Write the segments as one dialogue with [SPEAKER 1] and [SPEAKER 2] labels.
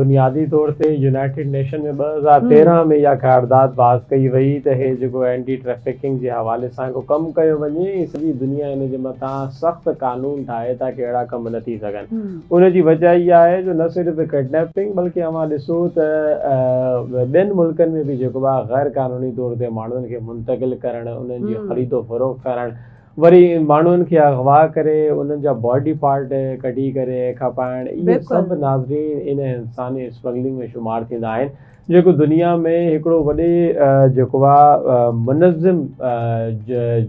[SPEAKER 1] بنيادي طور تي يونائيٽيڊ نيشن ۾ 2013 ۾ اها قرارداد پاس ڪئي وئي ته هي جيڪو اينٽي ٽريفڪنگ جي حوالي سان ڪو ڪم ڪيو وڃي ۽ سڄي دنيا ان جي مٿان سخت قانون ٺاهي تاڪه اهڙا ڪم نه ٿي سگهن. ان جي وجه اها آهي جو نه صرف ڪڊنيپنگ بلڪه اوهان ڏسو ته ٻين ملڪن ۾ به جيڪو آهي غير قانوني طور تي ماڻهن کي منتقل ڪرڻ انهن جي خريد و فروخت ڪرڻ وري ماڻهن کي اغوا ڪري انهن جا باڊي پارٽ ڪڍي ڪري کپائڻ اهي سڀ ناظرين ان انساني اسمگلنگ ۾ شمار ٿيندا آهن جيڪو دنيا ۾ هڪڙو وڏي جيڪو آ منظم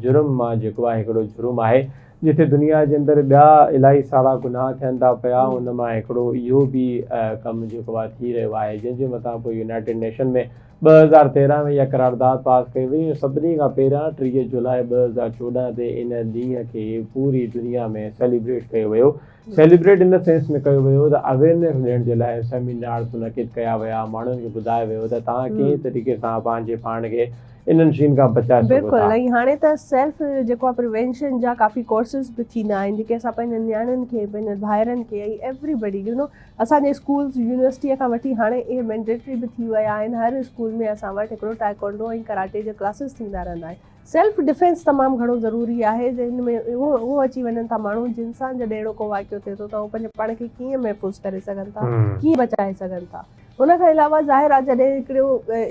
[SPEAKER 1] جرم مان جيڪو آ هڪڙو جرم آهي جتي دنيا جي اندر ٻيا الاهي سارا گناهه ٿين ٿا پيا ان مان هڪڙو اهو به ڪم جيڪو آ ٿي رهيو آهي جنهن جي مٿان پوء يونائيٽيڊ نيشن ۾ 2013 ۾ اها قرارداد پاس ڪئي وئي ۽ سڀني کان پهريان 30 جولاء 2014 تي ان ڏينهن کي پوري دنيا ۾ سيليبريٽ ڪيو ويو. سيليبريٽ ان سينس ۾ ڪيو ويو ته اويئرنيس ڏيڻ جي لاء سيمينارز منعقد ڪيا ويا، ماڻهن کي ٻڌايو ويو ته توهان ڪنهن طريقي سان پنهنجي پاڻ کي انهن شين کان بچائي سگهو
[SPEAKER 2] بلڪل
[SPEAKER 1] ٿا.
[SPEAKER 2] ۽ هاڻي ته سيلف جيڪو آهي پريوينشن جا ڪافي ڪورسز به ٿيندا آهن جيڪي اسان پنهنجن نياڻين کي پنهنجن ڀائرن کي ۽ ايوري بڊي يو نو اسان جي اسڪولز يونيورسٽيء کان وٺي هاڻي اهي مينڊيٽري به ٿي ويا آهن هر اسڪول ۾ اسان وٽ هڪڙو ٽائيڪونڊو ۽ ڪراٽي جا ڪلاسز ٿيندا رهندا آهن سيلف ڊفينس تمام گهڻو ضروري آهي جنهن ۾ اهو اهو اچي وڃن ٿا ماڻهو جن سان جڏهن اهڙو ڪو واقعو ٿئي ٿو ته هو پنهنجي پاڻ کي ڪيئن محفوظ ڪري سگهن ٿا ڪيئن بچائي سگهن ٿا ان کان علاوه ظاهر آهي جڏهن هڪڙو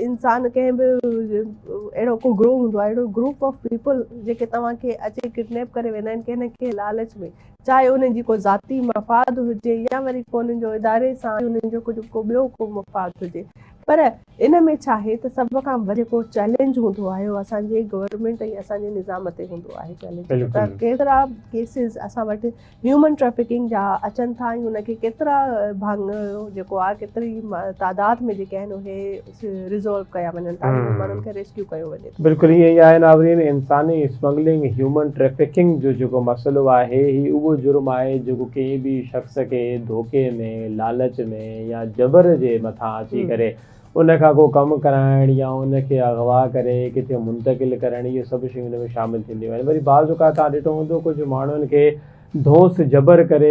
[SPEAKER 2] انسان ڪنهن به اهڙو ڪو گروهه هوندو آهي اهڙو گروپ آف پيپل جيڪي توهان کي اچي ڪڊنيپ ڪري ويندا آهن ڪنهن نه ڪنهن لالچ ۾ چاهي انهن جي ڪو ذاتي مفاد هجي يا وري ڪو انهن جو اداري سان انهن جو ڪجهه ڪو ٻيو ڪو مفاد هجي پر ان ۾ ڇا آهي ته سڀ کان وڌيڪ جيڪو چئلينج هوندو آهي اهو اسان جي گورنمينٽ ۽ اسان جي نظام تي هوندو آهي چئلينج ته ڪيترا ڪيسز اسان وٽ هيومن ٽريفڪنگ جا اچن ٿا ۽ ان کي ڪيترا ڀاڱو جيڪو آهي ڪيتري تعداد ۾ جيڪي آهن اهي ريزالو ڪيا وڃن ٿا انهن ماڻهن کي ريسڪيو ڪيو وڃي ٿو.
[SPEAKER 1] بلڪل ائين ئي آهي ناظرين انساني اسمگلنگ هيومن ٽريفڪنگ جو جيڪو مسئلو آهي هي اهو جرم آهي جيڪو ڪنهن به شخص کي ڌوڪي ۾ لالچ ۾ يا جبر جي مٿان اچي ڪري ان کان ڪو ڪم ڪرائڻ يا ان کي اغوا ڪري ڪٿي منتقل ڪرڻ اهي سڀ شيون ان ۾ شامل ٿينديون آهن وري بعض اوقات توهان ڏٺو هوندو ڪجهه ماڻهن کي ڌونس جبر ڪري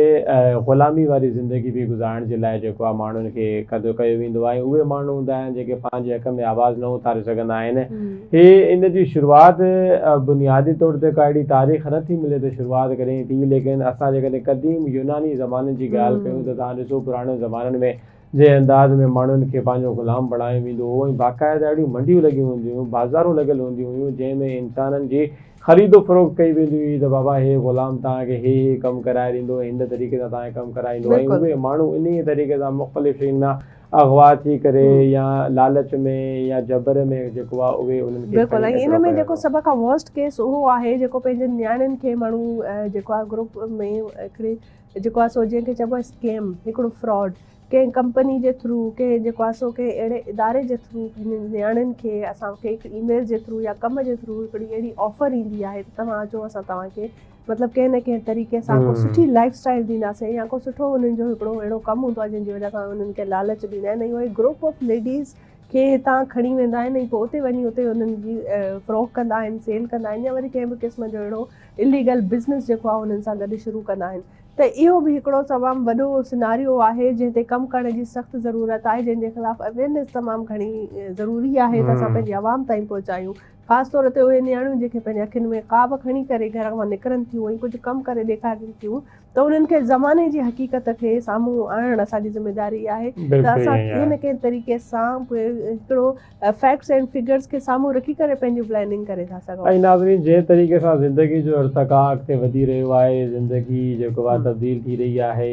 [SPEAKER 1] غلامي واري زندگي به گذارڻ جي لاء جيڪو آهي ماڻهن کي ڪڌو ڪيو ويندو آهي اهي ماڻهو هوندا آهن جيڪي پنهنجي حق ۾ آواز نه اٿاري سگهندا آهن هي ان جي شروعات بنيادي طور تي ڪا اهڙي تاريخ نه ٿي ملي ته شروعات ڪڏهن ٿي ليڪن اسان جيڪڏهن قديم يوناني زمانن جي ڳالهه ڪيون ته توهان ڏسو پراڻن زمانن ۾ جنهن انداز ۾ ماڻهن کي پنهنجو غلام بڻايو ويندو هو ۽ باقاعده اهڙيون منڊيون لڳيون هونديون هيون، بازارون لڳل هونديون هيون، جنهن ۾ انسانن جي خريد و فروخت ڪئي ويندي هئي ته بابا هي غلام توهان کي هي هي ڪم ڪرائي ڏيندو ۽ هن طريقي سان توهان کي ڪم ڪرائيندو ۽ اهي ماڻهو انهيء طريقي سان مختلف شين مان اغوا ٿي ڪري يا لالچ ۾ يا جبر ۾ جيڪو آهي اهي انهن کي
[SPEAKER 2] بلڪل
[SPEAKER 1] کڻي
[SPEAKER 2] ۽ ان
[SPEAKER 1] اچڻو
[SPEAKER 2] ۾
[SPEAKER 1] پوي
[SPEAKER 2] جيڪو
[SPEAKER 1] ٿو.
[SPEAKER 2] سڀ کان ورسٽ ڪيس اهو آهي جيڪو پنهنجن نياڻين کي ماڻهو جيڪو آهي گروپ ۾ هڪڙي جيڪو آهي سو جنهن کي چئبو آهي اسڪيم هڪڙو فراڊ ڪنهن ڪمپني جي ٿرو ڪنهن جيڪو آهي سو ڪنهن اهڙي اداري جي ٿرو پنهنجن نياڻين کي اسان کي هڪ اي ميل جي ٿرو يا ڪم جي ٿرو هڪڙي اهڙي آفر ايندي آهي ته توهان اچو اسان توهان کي مطلب ڪنهن نه ڪنهن طريقي سان ڪو سٺي لائف اسٽائل ڏينداسين يا ڪو سٺو انهن جو هڪڙو اهڙو ڪم هوندو آهي جنهن جي وجه سان انهن کي لالچ ڏيندا آهن ۽ اهي گروپ آف ليڊيز کي هتان کڻي ويندا آهن ۽ پوء اتي وڃي اتي انهن جي فروخت ڪندا آهن سيل ڪندا آهن يا وري ڪنهن به قسم جو اهڙو اليگل بزنس جيڪو آهي انهن سان گڏ شروع ڪندا آهن ته اهو به هڪڙو تمام وڏو سناريو آهي جنهن تي ڪم ڪرڻ جي سخت ضرورت آهي جنهن جي خلاف اويئرنيس تمام گهڻي ضروري آهي ته اسان پنهنجي عوام تائين پهچايون خاص طور تي اهي نياڻيون جيڪي پنهنجي اکين ۾ خواب کڻي ڪري گهر مان نڪرن ٿيون ۽ ڪجهه ڪم ڪري ڏيکارين ٿيون ته انهن کي زماني جي حقيقت کي سامهون آڻڻ اسان جي ذميواري آهي ته اسان ڪنهن نه ڪنهن طريقي سان هڪڙو فيڪٽس اينڊ فگرز کي سامهون رکي ڪري پنهنجي پلاننگ ڪري ٿا سگهون.
[SPEAKER 1] ۽ ناظرين جنهن طريقي سان زندگي جو ارتقا اڳتي وڌي رهيو آهي زندگي جيڪو آهي تبديل ٿي رهي آهي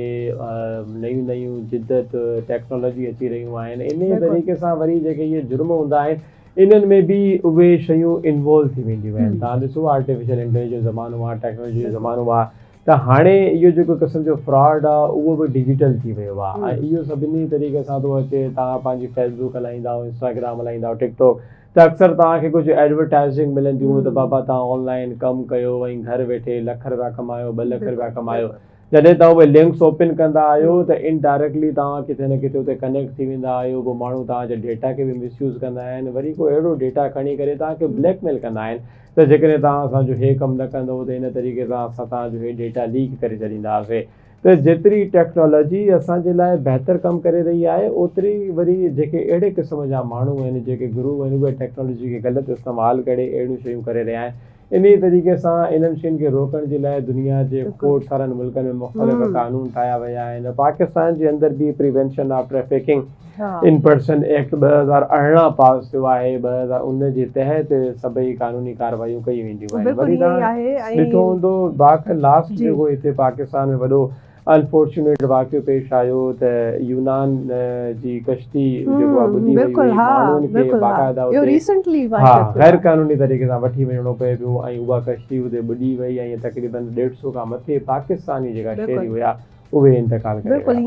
[SPEAKER 1] نيون نيون جدت ٽيڪنالاجي اچي رهيون آهن انهي طريقي سان وري جيڪي اهي جرم هوندا آهن انهن ۾ به اهي شيون انوالو ٿي وينديون آهن تهان ڏسو آرٽيفيشل انٽيليجنس جو زمانو آهي ٽيڪنالاجي جو زمانو آهي ته هاڻي اهو جيڪو قسم جو فراڊ آ اهو به ڊجيٽل ٿي ويو آ ۽ اهو سڀني طريقي سان ٿو اچي توهان پنهنجي فيس بڪ هلائيندا آهيو انسٽاگرام هلائيندا آهيو ٽڪ ٽاڪ ته اڪثر توهان کي ڪجهه ايڊورٽائزنگ ملنديون ته بابا توهان آن لائن ڪم ڪيو ۽ گهر ويٺي لک رپيا ڪمايو ٻه لک رپيا ڪمايو جڏهن توهان اهي لنڪس اوپن ڪندا آهيو ته انڊائريڪٽلي توهان ڪٿي نه ڪٿي اتي ڪنيڪٽ ٿي ويندا آهيو پوء ماڻهو توهان جي ڊيٽا کي به مس يوز ڪندا آهن وري ڪو اهڙو ڊيٽا کڻي ڪري توهان کي بليڪ ميل ڪندا آهن ته جيڪڏهن توهان اسان جو هي ڪم نه ڪندو ته ان طريقي سان اسان توهان جو هي ڊيٽا ليڪ ڪري ڇڏينداسين. ته جيتري ٽيڪنالاجي اسان جي لاء بهتر ڪم ڪري رهي آهي اوتري وري جيڪي اهڙي قسم جا ماڻهو آهن جيڪي گروهه آهن اهي ٽيڪنالاجي کي غلط استعمال ڪري اهڙيون شيون ڪري رهيا آهن انهي طريقي سان انهن شين کي روڪڻ جي لاء دنيا جي کوڙ سارن ملڪن ۾ مختلف قانون ٺاهيا ويا آهن پاڪستان جي اندر به prevention of trafficking in person act 2018 pass ٿيو آهي 2000 ان جي تحت سڀئي قانوني ڪارروايون ڪيون وينديون آهن وري توهان ڏٺو هوندو باک لاسٽ جيڪو هتي پاڪستان ۾ وڏو انفارچونيٽ واقعو پيش آيو ته يونان جي ڪشتي جيڪو آهي ٻڏي وئي هئي ماڻهن کي باقاعده اتي ها غير قانوني طريقي سان وٺي وڃڻو پئي پيو ۽ اها ڪشتي اتي ٻڏي وئي ۽ تقريبن ڏيڍ سو کان مٿي پاڪستاني جيڪا شهري هيا اهي انتقال ڪري ويا.